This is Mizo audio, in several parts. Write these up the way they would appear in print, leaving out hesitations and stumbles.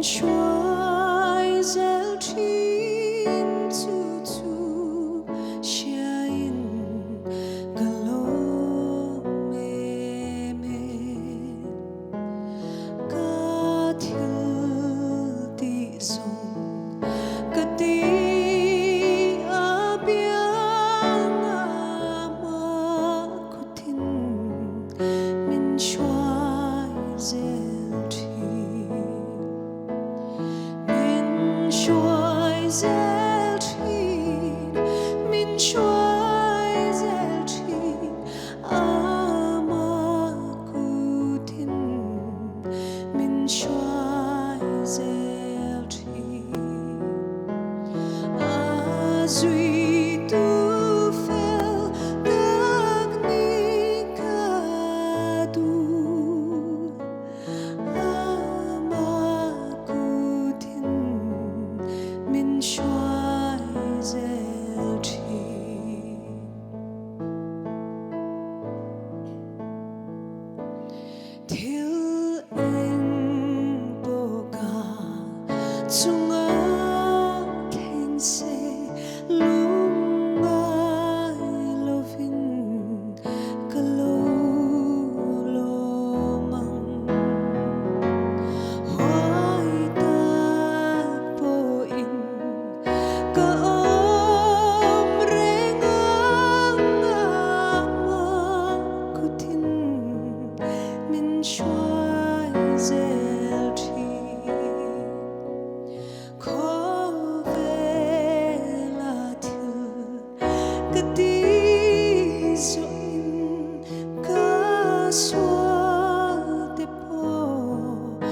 Hruai zel thin chu chu hriain ka lawm em e. Ka thil tih zawng ka ti a piang a mah kuthin min hruai zel thin. Min hruai zel thin, min hruai zel thin a mah kuthin min hruai zel thin. A zuitu fel tak ni ka duh, Ama kuthin min hruai zel thin. Thil eng pawh ka chunga thleng se lungngai lovin ka lo lawm ang. Huai tak pawhin ka awm reng ang a mah kuthin min hruai zel thin. Khawvela thil ka ti zawhin ka sual te pawh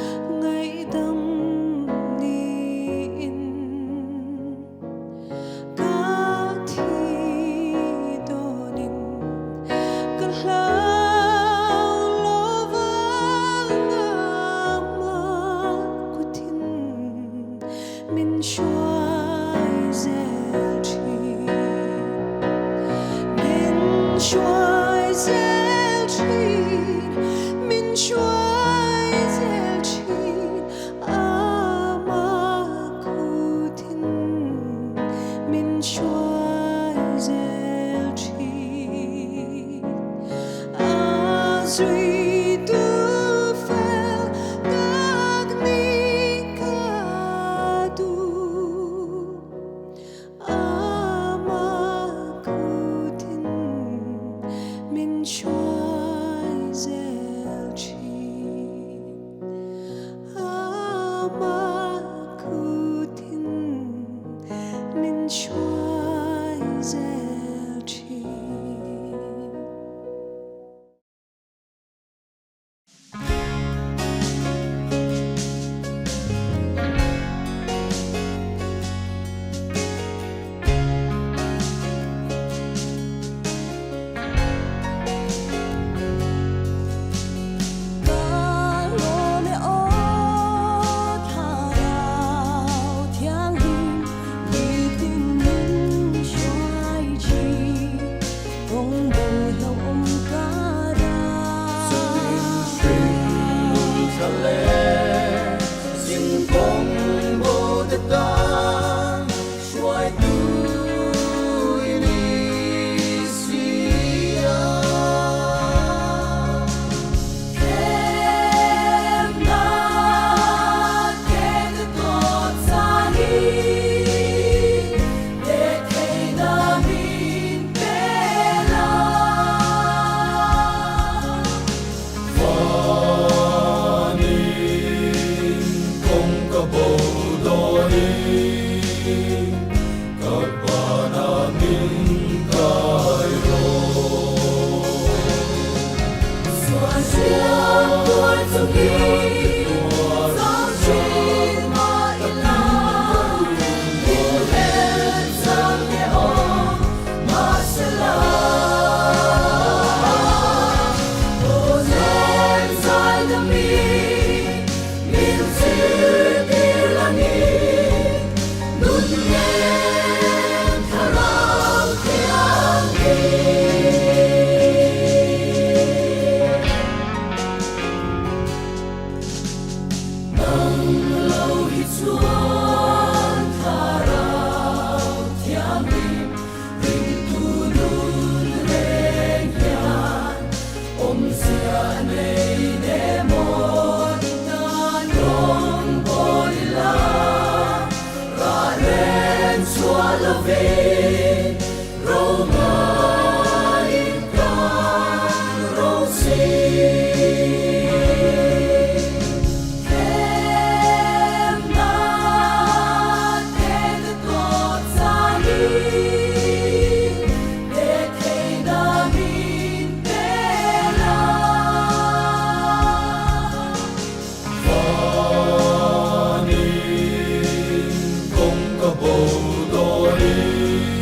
ngaihdam niin ka thi dawnin ka hlau lo vang a mah kuthin min hruai zel thin. Min hruai zel thin, min hruai zel thin a mah kuthin min hruai zel thin. A zuitu fel tak ni ka duh, a mah kuthin min hruai zel thin. A mah kuthin min hruai zel thin. Ka lawm e aw Thlarau Thianghlim, nitin min hruai thin, kawng bo hlauhawm kara. Chutin hringnun tha leh zingkawng bo te tan hruaitu i ni si a. Thlemna te ka tawt zanin, leh theihna min pe la. Vanin kawng ka bo dawnin ka banah min kai rawh. Sual hriam tuar chungin chau thin mah ila, inhel chang te awm mahsela. Awlem zai dami min zirtir langin, nun nen Thlarau Thianghlim. lovin ro ngaiin kan ro si. Themna te ka tawt zanin, he theihna min pe la. Vanin kawng ka bo dawnin.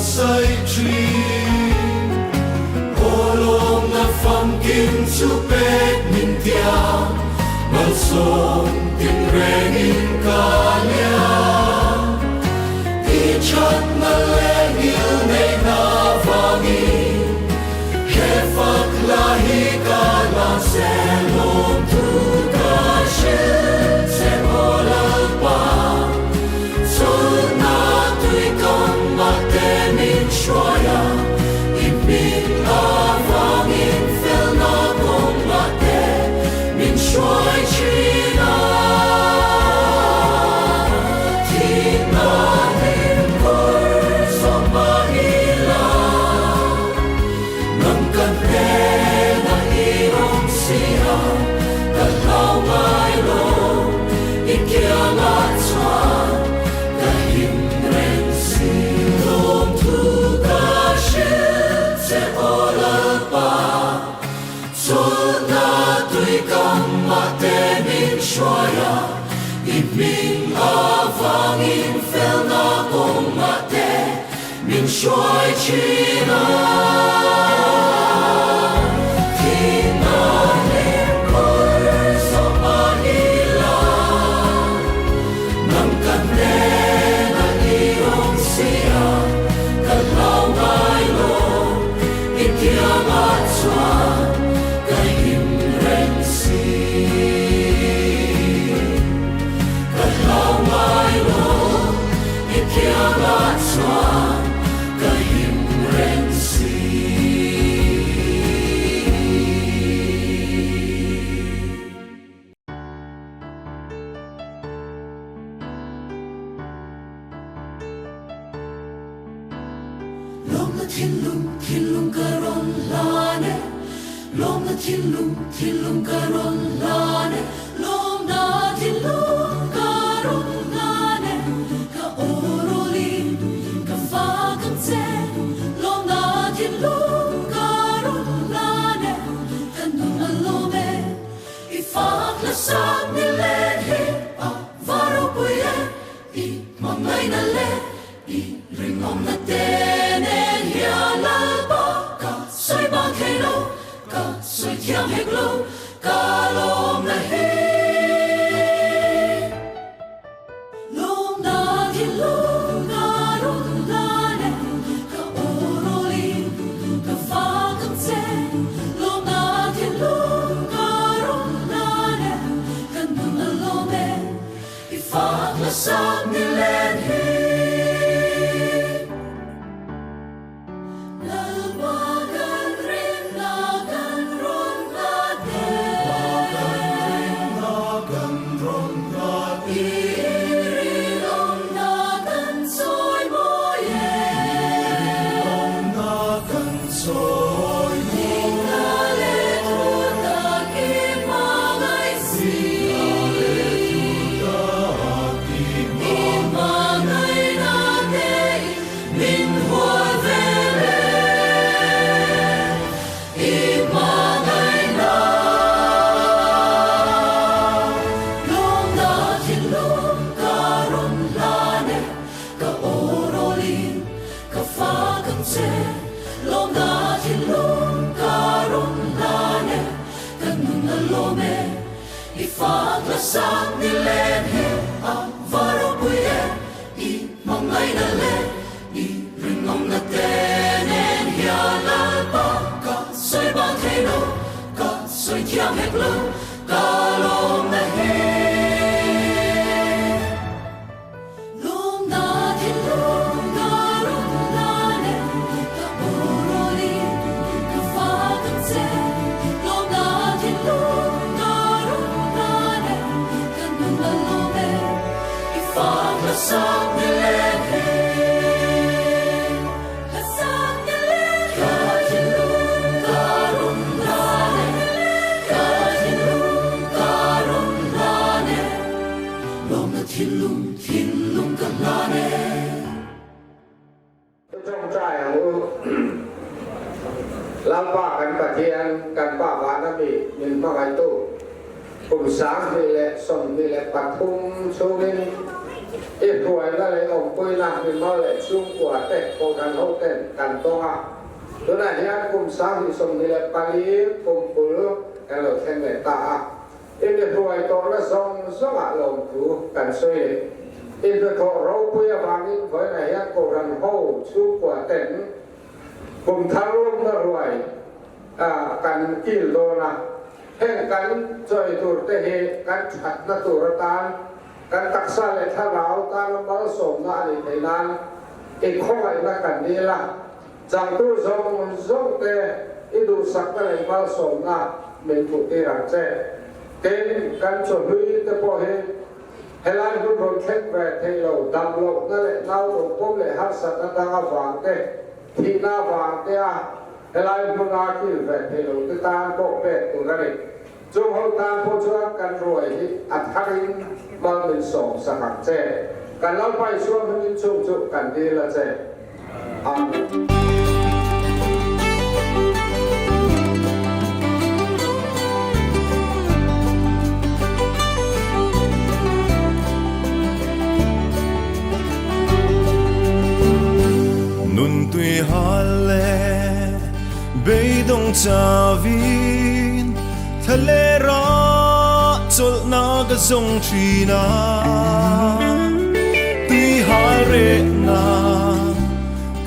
buatsaih thin. Aw lawmna famkim chu pek min tiang, malsawm tinrengin ka liam. I thatna leh ngil neihna vangin he fak hla hi ka la se lawmthu ka hrilh che aw Lalpa. Chawlhna tui kam ah te min hruai a, i hming avangin felna kawng ah te min hruai thin a. Thihna hlim kawr zawh mahila, nang ka hnenah i awm si a, ka hlau ngai lo, i kiangah chuan ka him reng si. Lawmthu ka hrilh che aw Lalpa. Chawlhna tui kam ah te min hruai a, i hming avangin felna kawng ah te min hruai thin a. Thihna hlim kawr zawh mahila, nang ka hnenah i awm si a, ka hlau ngai lo. I kiangah chuan ka him reng si. Ka hlau ngai lo, i kiangah chuan ka him reng si. Lawmna thinlung, thinlung ka rawn hlan e Lawmna thinlung, thinlung ka rawn hlan e Lawmna thinlung ka rawn hlan e Ka aw rawlin ka fak ang che Lawmna thinlung ka rawn hlan e Ka nun a lawm e I fak la sang ni len hi a va ropui e I hmangaihna leh i rinawmna te nen hian Lalpa ka sawi bang thei lo, ka sawi thiam hek lo, ka lawmna hi. Lawmna thinlung ka rawn hlan e, ka aw rawlin ka fak ang che. Lawmna thinlung ka rawn hlan e, ka nun a lawm e. I fak la sang ni len hi. Lalpa kan rinna kan rawn nghat e. I rinawmna kan chawi mawi e. Dikna leh thu tak i hmangaih si. I hmangaihna te in min hual vel e. I hmangaihna lawmna thinlung ka rawn hlan e, ka aw rawlin Ka fak ang che, lawmna thinlung ka rawn hlan e, ka nun a lawm e, i fak la sang ni len he a va ropui e, i hmangaihna leh i rinawmna te nen hian Lalpa ka sawi bang thei lo, ka sawi thiam hek lo, ka lawmna hi. Lawmna thinlung ka rawn hlan e, ka aw rawlin ka fak ang che. Lawmna thinlung ka rawn hlan e, ka nun a lawm e, i fak la sang ni len hi. La sang ni len hi. Ka thinlung ka rawn hlan e, ka thinlung ka rawn hlan e. Lawmna thinlung, thinlung ka hlan e. I tawngtai ang u. Lalpa kan Pathian, kan Pa vana mi min hmangaihtu, kum 2023 chhungin I hruaina leh awmpuina mimal leh chhungkua te kohhran ho ten kan tawng a. Tunah hian kum 2024 kum bul kan lo thleng leh ta a. I mi hruai tawhna zawng zawngah lawmthu kan sawi leh. I hnathawh ropui avangin vawiinah hian kohhran ho chhungkua ten kum thar lawmna ruai kan kil dawn a. Heng kan chawi tur te hi kan thatna tur atan kan taksa leh thlarau tana malsawmna a nih theih nan i khawngaihna kan dil a. Changtu zawng zawng te i duhsakna leh malsawmna min hmuh tir ang che. Tin, kan chawhlui te pawh hi helai hun rawn thleng ve thei lo, dam lohna leh naupang pawm leh harsatna dang avang te, thihna avang te a helai hmuna kil ve thei lo te tan pawh pek tur a ni. Chung ho tan pawh chuan kan ruai hi a tharin mal min sawm sak ang che. Kan Lalpa Isua hmingin chung chu kan dil a che. Amen. Nun tui hal leh beidawng chavin thlalera chawlhna ka zawng thin a, tui hal rehna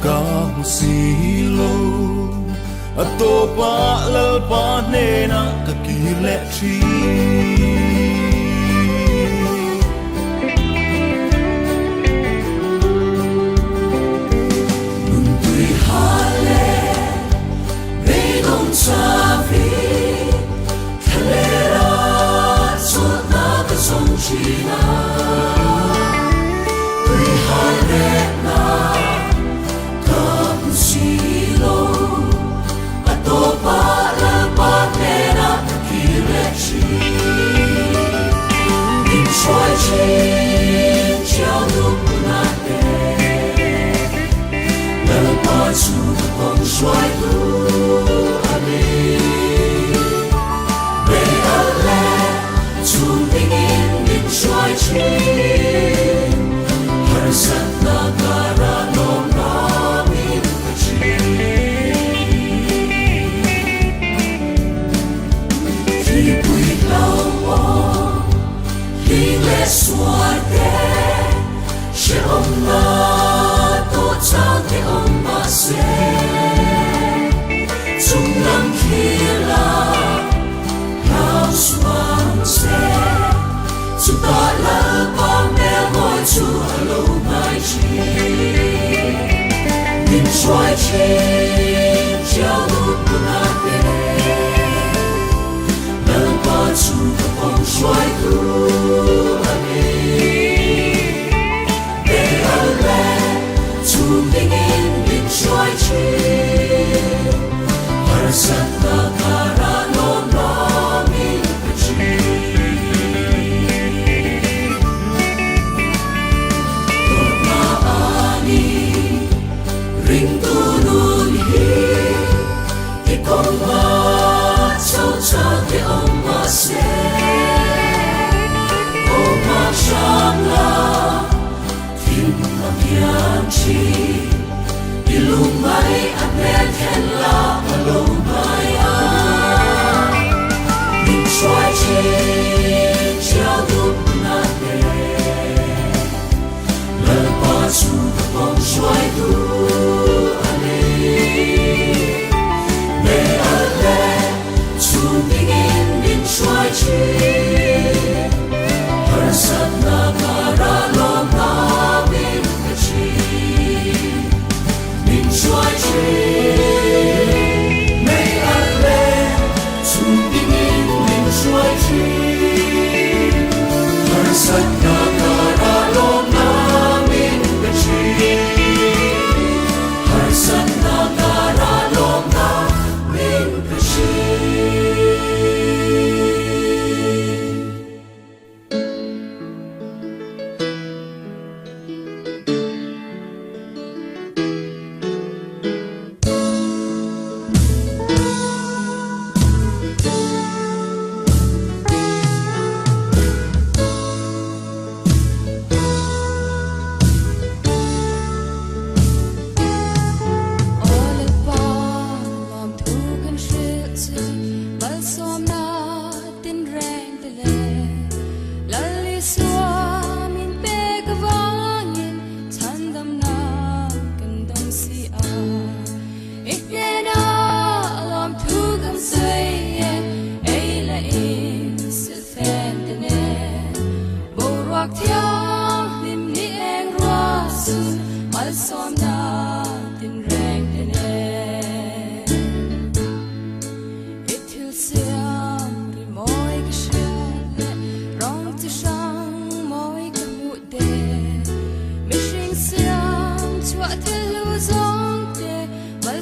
ka hmu si lo, a tawpah Lalpa hnenah ka kir leh thin. Nun tui hal leh beidawng chavin thlalera chawlhna ka zawng thin a, tui hal rehna ka hmu si lo, a tawpah Lalpa hnenah ka kir leh thin. Min hruai thin chiau duh hmunah te, Lalpa chu ka kawng hruaitu a ni. Bei alh leh chhung dingin min hruai thin, harsatna karah lawm ramin ka thin. Thlipui hlauhawm hling leh suar te, hrehawmna tawh chang te awm mahse, chung lam thlir la hlau suang che, chutah Lalpa hmel mawi chu a lo hnai thin. Min hruai thin chiau duh hmunah te, Lalpa chu ka kawng hruaitu a ni. Bei al leh chhum dingin min hruai thin, harsatna karah lawm lawmin ka thin. Tawrhna a ni ringtu nun hi i kawng a chho chak te awm mahse.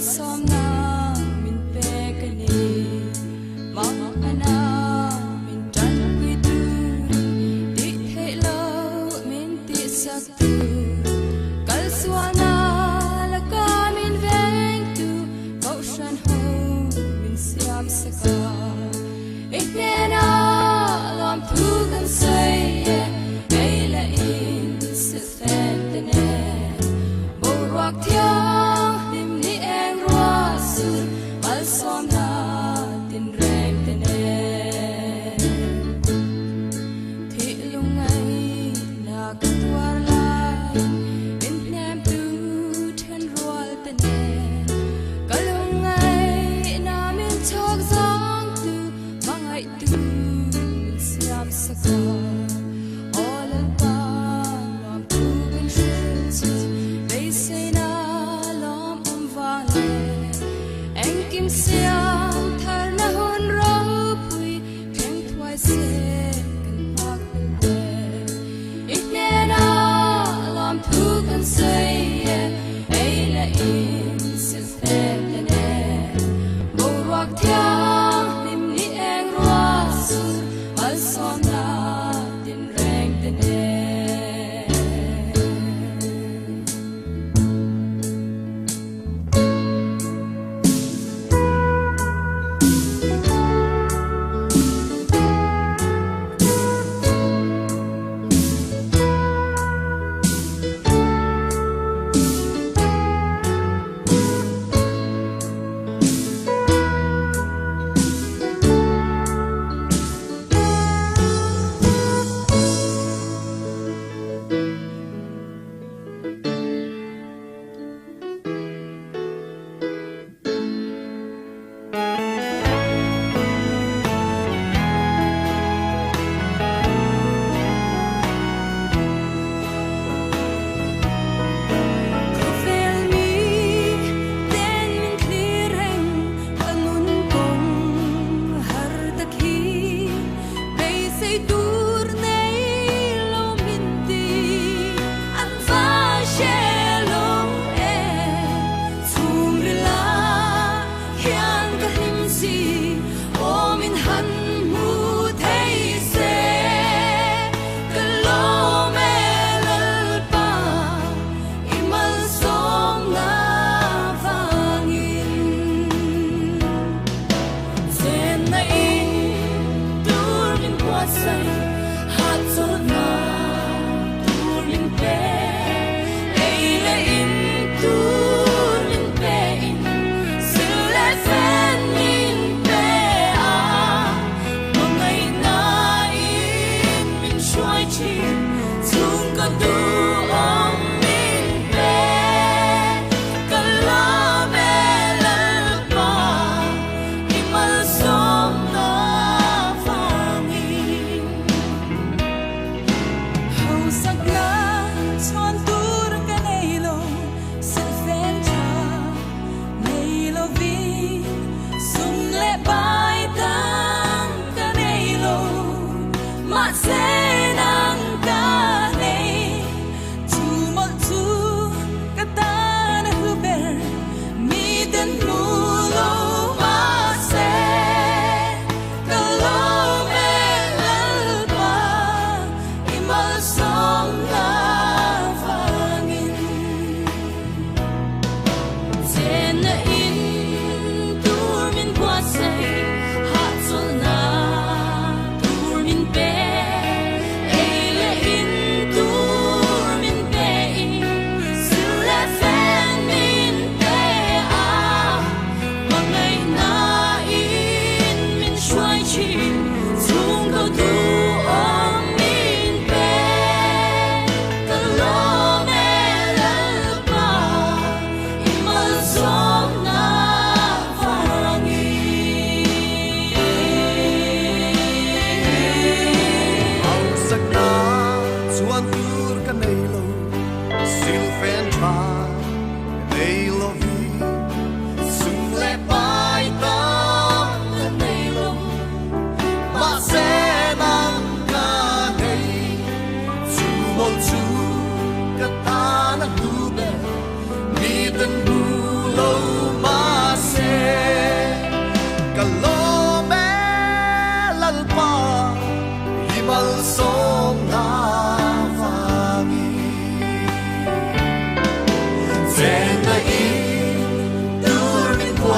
Malsawmna min pek a ni. Mangana min tanpui turin tih theih loh min tihsak tu. Kal sualna laka min vengtu Kohhran ho min siam sak a. I hnenah lawmthu kan sawi e, ei leh in silhfen te nen. Boruak thianghlim ni eng ruah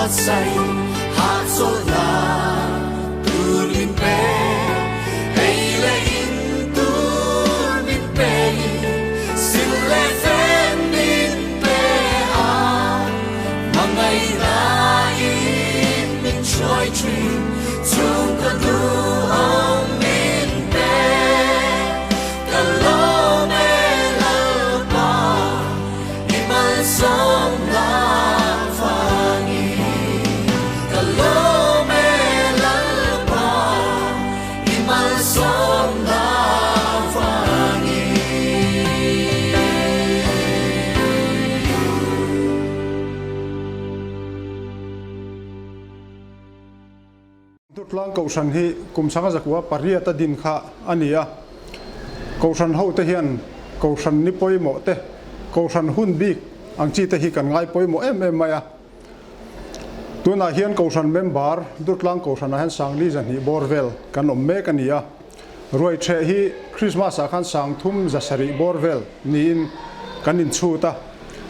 buatsaih hahchawlhna tur min pe. Ei leh in tur min pe in sil leh fen min pe a, hmangaihna in min hruai thin, chhungkaw duhawm min pe. Ka lawm e Lalpa, i malsawmna vangin. Ka lawm e Lalpa, i malsawmna vangin. Durtlang Kohhran hi kum sanga zakua pariat a din kha a ni a. Kohhran hote hian Kohhran ni pawimawh te, Kohhran hun bik ang chi te hi kan ngai pawimawh em em mai a. Tunah hian Kohhran member Durtlang Kohhranah hian Sangli zahnih bawr vel kan awm mek a ni a. Ruaitheh hi Christmas ah khan Sangthum zasarih bawr vel niin kan inchhut a.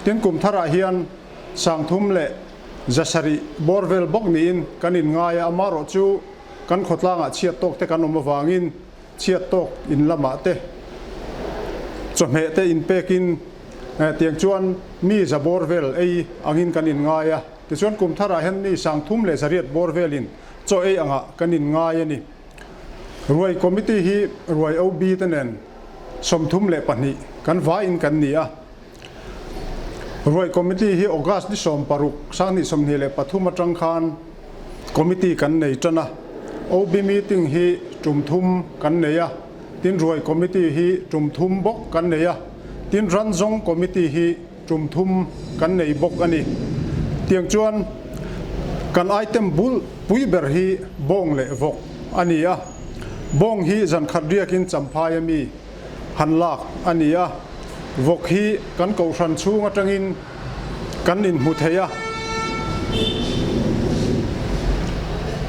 Tin kum tharah hian Sangthum leh Zasarih bawr vel bawk niin kan inngai a, amaherawh chu kan khawtlangah chhiat tawk te kan awm avangin chhiat tawk in lamah te chawhmeh te inpekin tiang chuan mi za bawr vel ei angin kan inngai a. Tichuan kum tharah hian mi sangthum leh zariat bawr velin chaw ei angah kan inngai a ni. Ruai Committee hi Ruai OB te nen 32 kan vaiin kan ni a. Ruai Committee hi August ni 16, 2023 atang khan Committee kan nei tan a. OB meeting hi tum thum kan nei a, tin Ruai Committee hi tum thum bawk kan nei a, tin Ranzawng Committee hi tum thum kan nei bawk a ni. Tiang chuan kan item bul pui ber hi bawng leh vawk a ni a. Bawng hi zan khat riakin Champhai ami han lak a ni a, vawk hi kan kohhran chhung atangin kan inhmu thei a,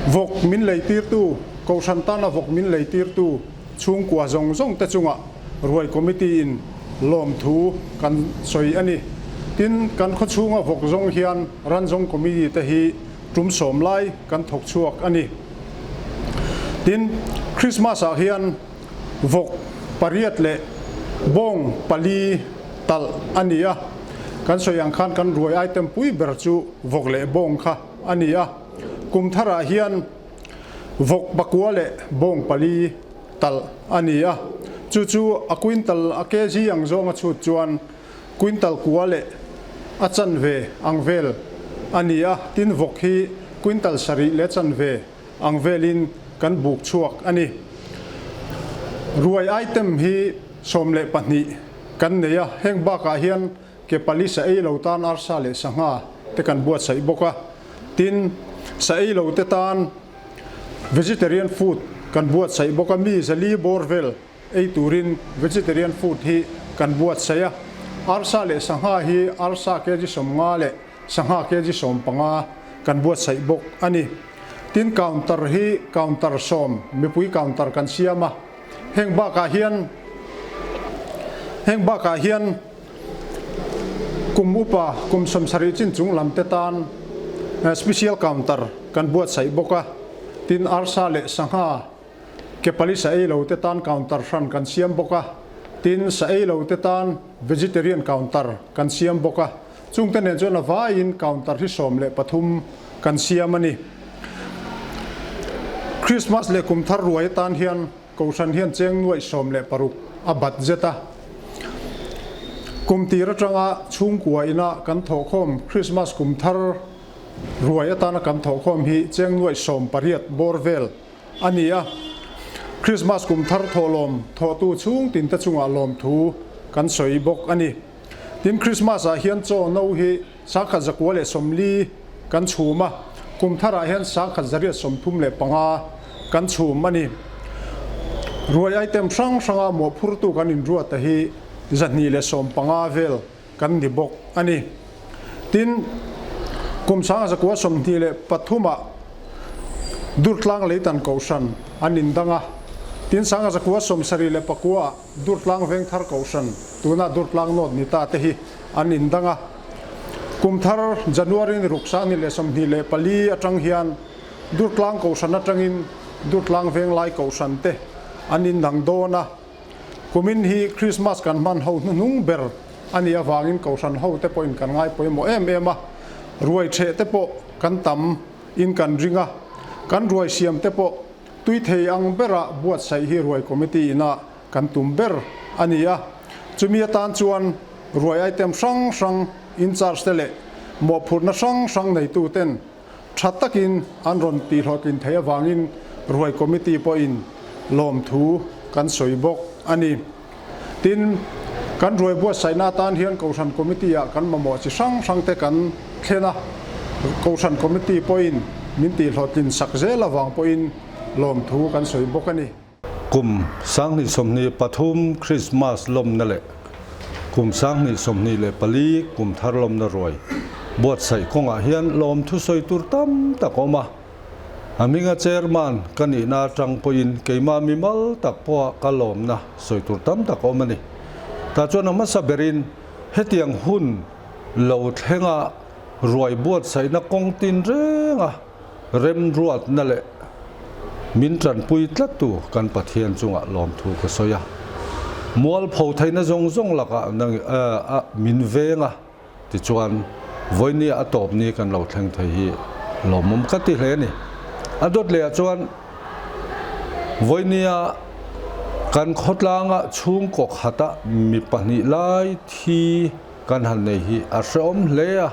vawk min leitirtu, kohhran tana vawk min leitirtu chhungkua zawng zawng te chungah ruai committee in lawmthu kan sawi a ni. Tin, kan khaw chhunga vawk zawng hian ranzawng committee te hi tum sawm lai kan thawk chhuak a ni. Tin, Christmas ah hian Vawk pariat leh bawng pali talh a ni a, kan sawi ang khan kan ruai item pui ber chu vawk leh bawng kha a ni a. Kum tharah hian vawk pakua leh bawng pali talh a ni a, chu chu a quintal a kg ang zawnga chhut chuan quintal kua leh a chanve ang vel a ni a, tin vawk hi quintal sarih leh chanve ang velin kan buk chhuak a ni. Ruai item hi 12 kan nei a, heng bakah hian ke pali sa ei lo tan arsa leh sangha te kan buatsaih bawk a. Tin, sa ei lo te tan vegetarian food kan buatsaih bawk a, mi zali bawr vel ei turin vegetarian food hi kan buatsaih a. Arsa leh sangha hi arsa kg 50 leh Sangha kg 15 kan buatsaih bawk a ni. Tin counter hi counter sawm mipui counter kan siam a, heng bakah hian heng bakah hian kum upa kum 70 chin chung lam te tan special counter kan buatsaih bawk a. Tin arsa leh sangha Ke pali sa ei lo te tan counter hran kan siam bawk a, tin sa ei lo te tan vegetarian counter kan siam bawk a, chungte nen chuan a vaiin counter hi 13 kan siam a ni. Christmas leh kum thar ruai atan hian Kohhran hian cheng nuaih 16 a bat zet a. Kum tir atanga chhungkua ina kan thawhkhawm Christmas kum thar ruai atana kan thawhkhawm hi cheng nuaih 18 bawr vel a ni a. Krismas kum thar thawhlawm thawhtu chhung tinte chungah lawmthu kan sawi bawk a ni. Tin, Krismas ah hian chaw no hi 1140 kan chhum a, kum tharah hian 1135 kan chhum a ni. Ruai item hrang hranga mawhphurtu kan inruata hi 215 vel kan ni bawk a ni. Tin, kum 1923 ah Durtlang Leitan Kohhran an indang a, tin 1979 ah Durtlang Vengthar Kohhran, tuna Durtlang North ni ta te hi an indang a. Kum thar January ni ruk 2024 atang hian Durtlang Kohhran atangin Durtlang Venglai Kohhran te an indang dawn a. Kumin hi Krismas kan hman ho hnuhnung ber a nih avangin Kohhran ho te pawhin kan ngai pawimawh em em a, ruai theh te pawh kan tam in kan ring a, kan ruai siam te pawh tui thei ang bera buatsaih hi ruai committee ina kan tum ber a ni a. Chumi atan chuan ruai item hrang hrang in charge te leh mawhphurhna hrang hrang neitu ten tha takin an rawn tihhlawhtlin theih avangin ruai committee pawhin lawmthu kan sawi bawk a ni. Tin, kan ruai buatsaihna atan hian Kohhran committee ah kan mamawh chi hrang hrang te kan thlen a, Kohhran committee pawhin min tihhlawhtlin sak zel avang pawhin lawmthu kan sawi bawk a ni. Kum 2023 Krismas lawmna leh kum 2024 kum thar lawmna ruai buatsaih kawngah hian lawmthu sawi tur tam tak a awm a. A hminga chairman ka nihna atang pawhin keimah mimal tak pawha ka lawmna sawi tur tam tak a awm a ni. Tah chuan a hmasa berin hetiang hun lo thlenga ruai buatsaihna kawng tin renga remruatna leh min tanpui tlattu kan Pathian chungah lawmthu ka sawi a. Mualpho theihna zawng zawng lakah min veng a, tichuan vawinia a tawp ni kan lo thleng thei hi lawmawm ka ti hle a ni. A dawt lehah chuan vawinia kan khawtlanga chhungkaw khata mi pahnih lai thi kan han nei hi a hrehawm hle a.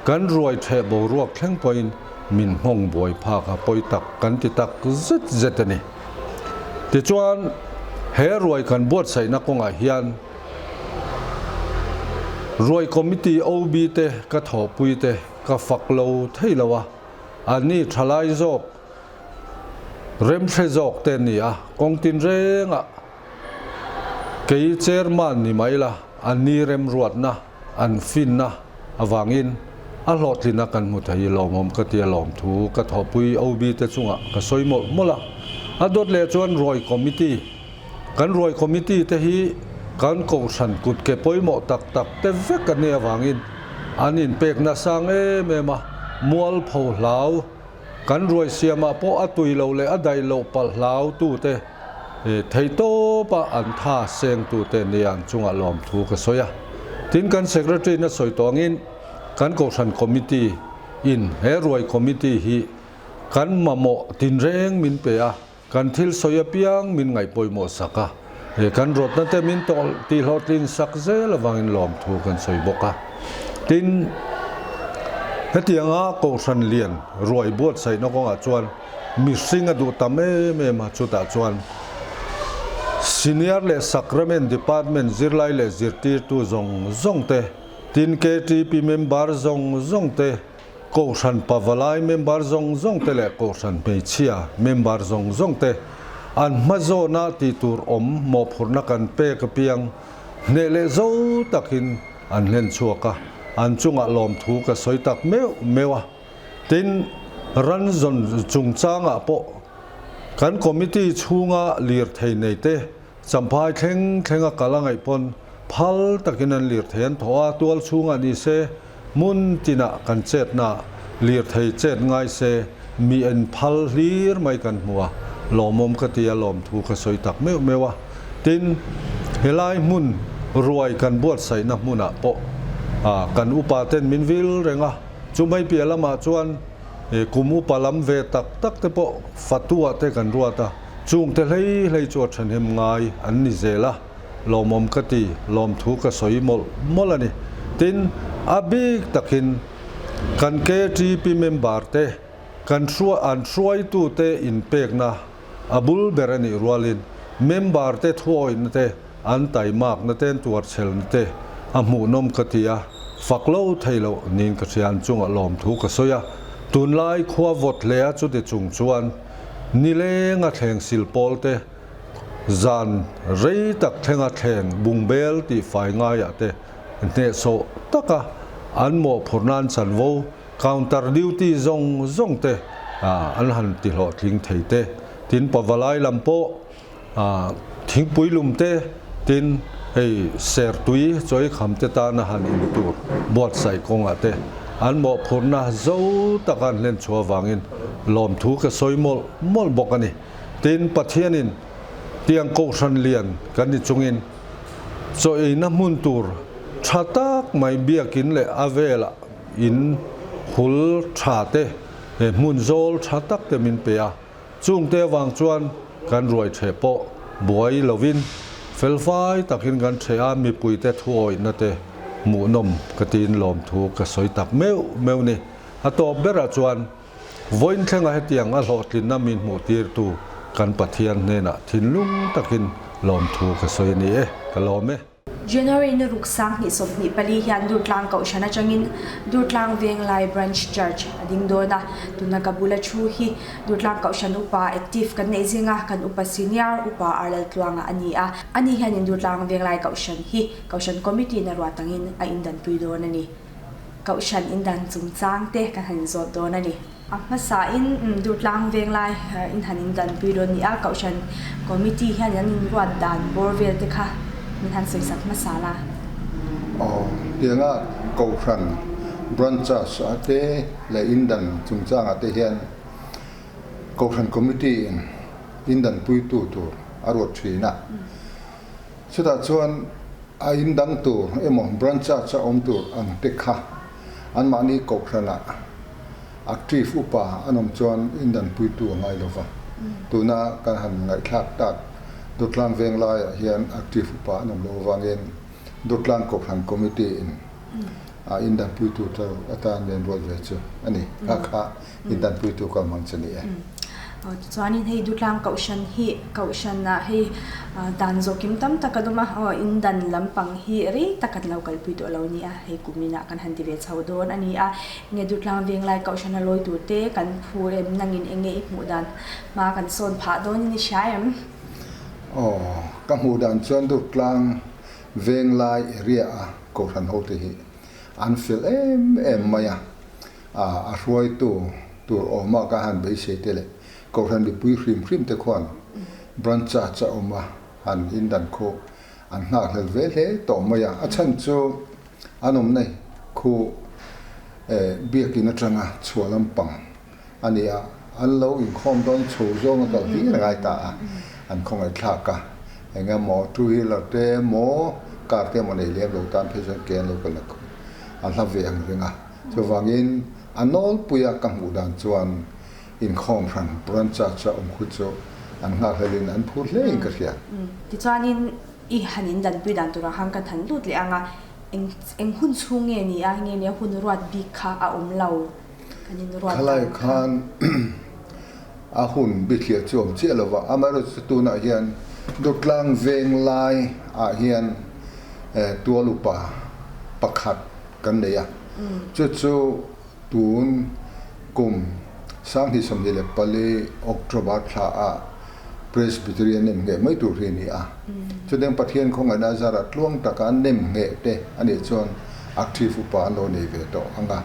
Kan ruai theh boruak thleng pawhin min nghawng buai phak a pawi tak kan ti tak zet zet a ni. Tichuan, he ruai kan buatsaihna kawngah hian Ruai Committee OB te ka thawhpui te ka fak lo thei lo a, anni thalai zawk, remhre zawk te ni a, kawng tinrengah kei Chairman ni mai la, anni remruatna An finna avangin a hlawhtlina kan hmu thei i lawmawm ka ti a lawmthu ka thawhpui OB te chungah ka sawi mawlh mawlh a. A dawt leh chuan Ruai Committee, kan Ruai Committee te hi kan Kohhran kut ke pawimawh tak tak te vek an nih avangin an inpekna sang em em a, mualpho hlau, Kan ruai siamah pawh a tui lo leh a daih loh palh hlautute theihtawpa an tha sengtute nia an chungah lawmthu ka sawi a. Tin, kan Secretary-in a sawi tawh angin kan Kohhran Committee in he ruai Committee hi kan mamawh tinreng min pe a, Kan thil sawi apiang min ngaihpawimawh sak a, he kan rawtna te min tihhlawhtlin sak zel avangin lawmthu kan sawi bawk a. Tin, hetianga Kohhran lian ruai buatsaihna kawngah chuan mihring a duh tam em em a, chutah chuan Senior leh Sacrament Department zirlai leh zirtirtu zawng zawng te, tin KTP member zawng zawng te, Kohhran pavalai member zawng zawng te leh Kohhran hmeichhia member zawng zawng te an hma zawna tih tur awm mawhphurhna kan pek apiang hneh leh zo takin an hlen chhuak a, an chungah lawmthu ka sawi tak meuh meuh a. Tin, ran zawn chungchangah pawh kan committee chhunga lirthei nei te Champhai thleng thlenga kal a ngaih pawn phal takin an lirthei an thawh a, tual chhungah ni se hmun tinah kan chetna lirthei chet ngai se mi en phal hlir mai kan hmu a, lawmawm ka ti a, lawmthu ka sawi tak meuh meuh a. Tin, helai hmun ruai kan buatsaihna hmunah pawh kan upa ten min vil reng a, chumai piah lamah chuan kum upa lam ve tak tak te pawh fatuah te kan ruat a, Chungte hlei hlei chu a thahnem ngai an ni zel a, lawmawm ka ti, lawmthu ka sawi mawlh mawlh a ni. Tin, a bik takin kan KTP member te, kan an hruaitute inpekna a bul ber a nih rualin member te thuawihna te, an taimakna te, an tuarchhelna te a hmuhnawm ka ti a, fak lo thei loh niin ka hria, an chungah lawmthu ka sawi a. Tunlai khua vawt hle a chuti chung chuan Nilenga thleng sil pawl te, zan rei tak thlenga thleng bungbel tih fai ngaiah te hnehsawh taka an mawhphurh nan chanvo counter duty zawng zawng te an han ti hlawhtling thei te. Tin, pavalai lam pawh thingpui lum te, tin, Hei Sertui chawikham te tana han in tur buatsaih kawngah te an mawhphurhna zo taka an hlen chhuah avangin lawmthu ka sawi mawlh mawlh bawk a ni. Tin, Pathianin tiang kohhran lian kan ni chungin chaw eina hmun tur tha tak mai biakin leh a velah in hul tha te, hmun zawl tha tak te min pe a. Chungte avang chuan kan ruai ṭheh pawh buai lovin felfai takin kan ṭheh a, mipuite thuawihna te hmuhnawm ka tiin lawmthu ka sawi tak meuh meuh ni. A tawp berah chuan vawiin thlenga hetiang a hlawhtlinna min hmuhtirtu kan Pathian hnenah thinlung takin lawmthu ka sawi a ni e, ka lawm e. January ni ruk 2024 hian Durtlang Kohhran atangin Durtlang Venglai Branch Church a ding dawn a, tuna ka bula thu hi Durtlang Kohhran Upa active kan neih zinga kan Upa Senior Upa Arlaltluanga a ni a, ani hianin Durtlang Venglai Kohhran hi Kohhran Committee na ruat angin a indanpui dawn a ni. Kohhran indan chungchang te kan han inzawt dawn a ni. A hmasain Durtlang Venglai in han indanpui dawn ni a, Kohhran Committee hian an inruat dan bawr vel te kha min han sawisak hmasa la. Aw, tianga Kohhran Branches ah te leh indan chungchangah te hian Kohhran Committee in indanpuitu tur a ruat thin a. Chutah chuan a indang tur emaw Branches a awm tur ang te kha Anmahni kohhranah active upa an awm chuan indanpuitu a ngai lova. Tuna kan han ngaihthlak tak Durtlang veng laiah hian active upa an awm loh avangin Durtlang Kohhran Committee in a indanpuitu tur atan min ruat ve chu a ni. Kha kha indanpuitu kal hmang chu a ni e. Tichuanin hei Dutlang Kohhran hi Kohhranah hei dan zawhkim tam tak an awm a, aw in dan lampang hi rei tak kan lo kalpui tawh lo nia, hei kuminah kan han ti ve chho dawn a ni a, enge Dutlang Venglai Kohhrana lawi turte kan phur em nangin enge i hmuh dan hma kan sawn phah dawn in i hria em? Aw, ka hmuh dan chuan Dutlang Venglai area a Kohhran hote hi an fel em em mai a, A hruaitu tur awma ka han beisei te leh Kohhran mipui hrim hrim te khuan Branch Church a awm a han indan khu an nghakhlel ve hle tawh mai a. A chhan chu an awmna khu biakin atanga chhuah lampang a ni a, an lo inkhawm dawn chho zawng a kal hlir a ngai ta a, an khawngaihthlak a, eng emaw two wheeler te emaw car te emaw nei lem lo tan phei chuan ke an lo kal a hla ve ang reng a. Chuvangin a nawlpuia ka hmuh dan chuan inkhawm hran branch a cha awm khu chu an nghakhlelin an phur hle in ka hria. Tichuanin i han indanpui dan turah khan kan han lut leh ang a, eng eng hun chhung nge ni a, nge nia hun ruat bik kha a awm lo kan inruat dan Khalai khan a hun bithliah chu awm chiah lo va, amaherawhchu tunah hian Durtlang veng lai ah hian tual upa pakhat kan nei a, chu chu tun kum 2024 October thla ah Presbyterian nem ngheh mai tur hi a ni a. Chutiang Pathian khawngaihna zarah tluang taka an nem ngheh te a nih chuan active upa an lo nei ve tawh ang a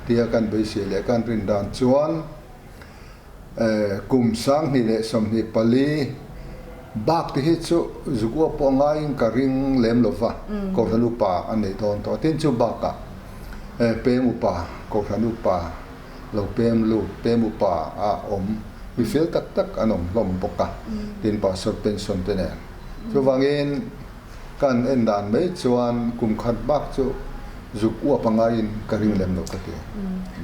tia kan beisei leh kan rin dan chuan Kum 2024 bak te hi chu zukua pawh ngaiin ka ring lem lo va, Kohhran upa a nei dawn tawh. Tin chu bakah pem upa, Kohhran upa lo pem lut, pem upa a awm mi fel tak tak an awm hlawm bawk a, tin Pastor pension te nen. Chuvangin Kan en dan mai chuan kum khat bak chu zuk uap a ngaiin ka ring lem lo ka ti.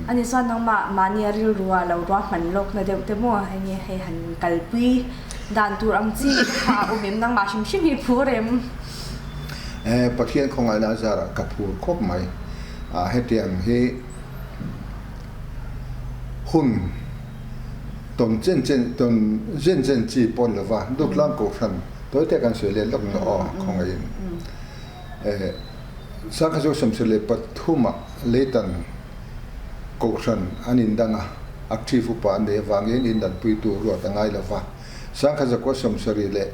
Ani chuan nangmah mahni a rilrua lo ruahman lawkna deuh te maw enge hei han kalpui dan tur ang chi kha a awm em nangmah hrim hrim hi phur em? E, Pathian khawngaihna a zarah ka phur khawp mai. A hetiang hi hun tawn chen chen tawn zen zen chi pawh ni lova Dutlang Kohhran Tawite kan sawi let lawk na aw khawngaihin. Sangha chu 73 ah Leitan Kohhran an indang a, active upa an nei avangin indanpuitu ruat a ngai lova. Sangha zakua 79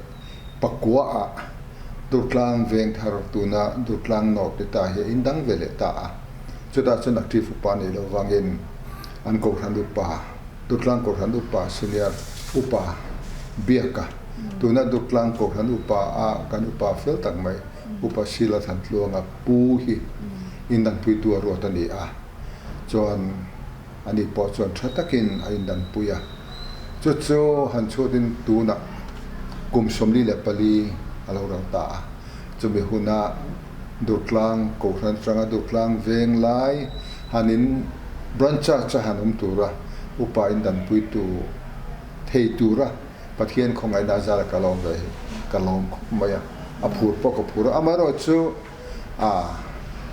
ah Durtlang Vengthar tuna Durtlang North te ta hi a indang ve leh ta a. Chutah chuan active upa nei lo vangin an Kohhran upa, Durtlang Kohhran upa Senior upa Biaka, Tuna Durtlang Kohhran upa a kan upa fel tak mai. Upa Sila Thantluanga pu hi indanpuitu a ruat a ni a, chuan ani pawh chuan tha takin a indanpui a. Chu chu han chhutin tunah kum 44 a lo ral ta a, chumi huna Durtlang Kohhran atanga Durtlang veng lai han in Branch Church a han awm tura upa indanpuitu thei tura Pathian khawngaihna a zara ka lawm ve hi ka lawm khawp mai a, a phur pawh ka phur a, amaherawh chu a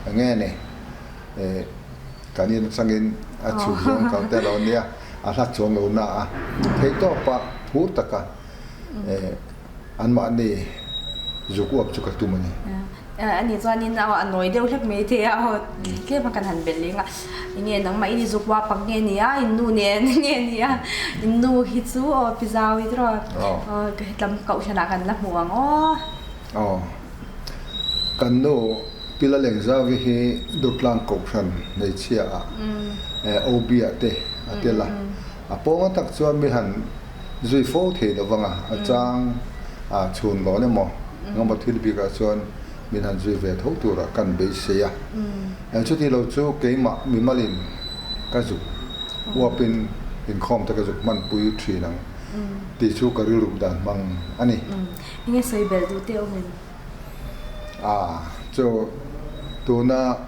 enge ni eh kan in atangin a chhuk zawng kal te lo nia, a hlat chuang lo na a, theihtawpa phur taka eh anmahni zuk uap chu ka tum a ni. Ani chuanin a nawi deuh hlek mai thei a, aw tlem a kan han belh leng a, enge nangmah in i zuk uap ang nge nia, in nu nen nge nia, in nu hi chu aw pi zau i tiraw, aw ka hetlam kohhranah kan la hmu ang aw. Aw, kan nu Pi Lalengzauvi hi Durtlang Kohhran hmeichhia ah OB ah te a tel a, a pawnga tak chuan mi han zui fo thei lo vang a, a chang a chhun lawn emaw engemaw thil bikah chuan min han zui ve tho turah kan beisei a. Chuti lo chu keimah mimalin ka zuk uapin inkhawm te ka zuk hmanpui thin ang tih chu ka rilruk dan hmang a ni. Enge sawi belh duh teh awm em? A, chu tuna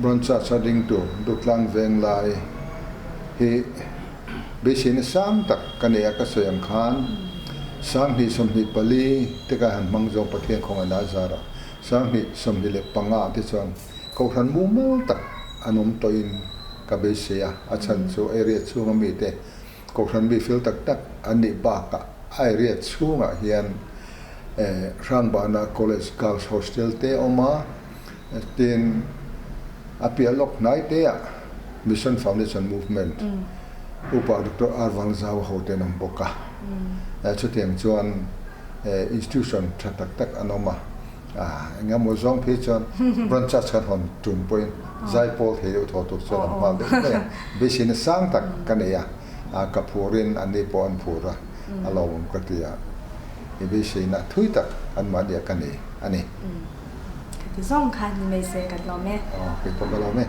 Branch a ding tur Dutlang Venglai hi Beiseina sang tak ka nei a, ka sawi ang khan 2024 te ka han hmang zawng Pathian khawngaihna a zar a, 2025 te chuan Kohhran mumal tak an awm tawhin ka beisei a, a chhan chu area chhunga mite Kohhran mi fel tak tak an nih bakah a area chhungah hian Hrangbana College Girls Hostel te a awm a, tin a piah lawk hnai te ah Mission Foundation Movement Upa Doctor R Vangzau ho te an awm bawk a, chutiang chuan institution tha tak tak an awm a, eng emaw zawng phei chuan branch ah chuan hawn tum pawhin zai pawl thei deuh thaw tur chuan an nghal deuh mai a, beiseina sang tak ka nei a, ka phurin an ni pawh an phur a, a lawmawm ka ti a, i beiseina thui tak anmahni ah ka nei a ni. Ka ti zawng kha ni mai se kan lawm e. Aw, kei pawh ka lawm e.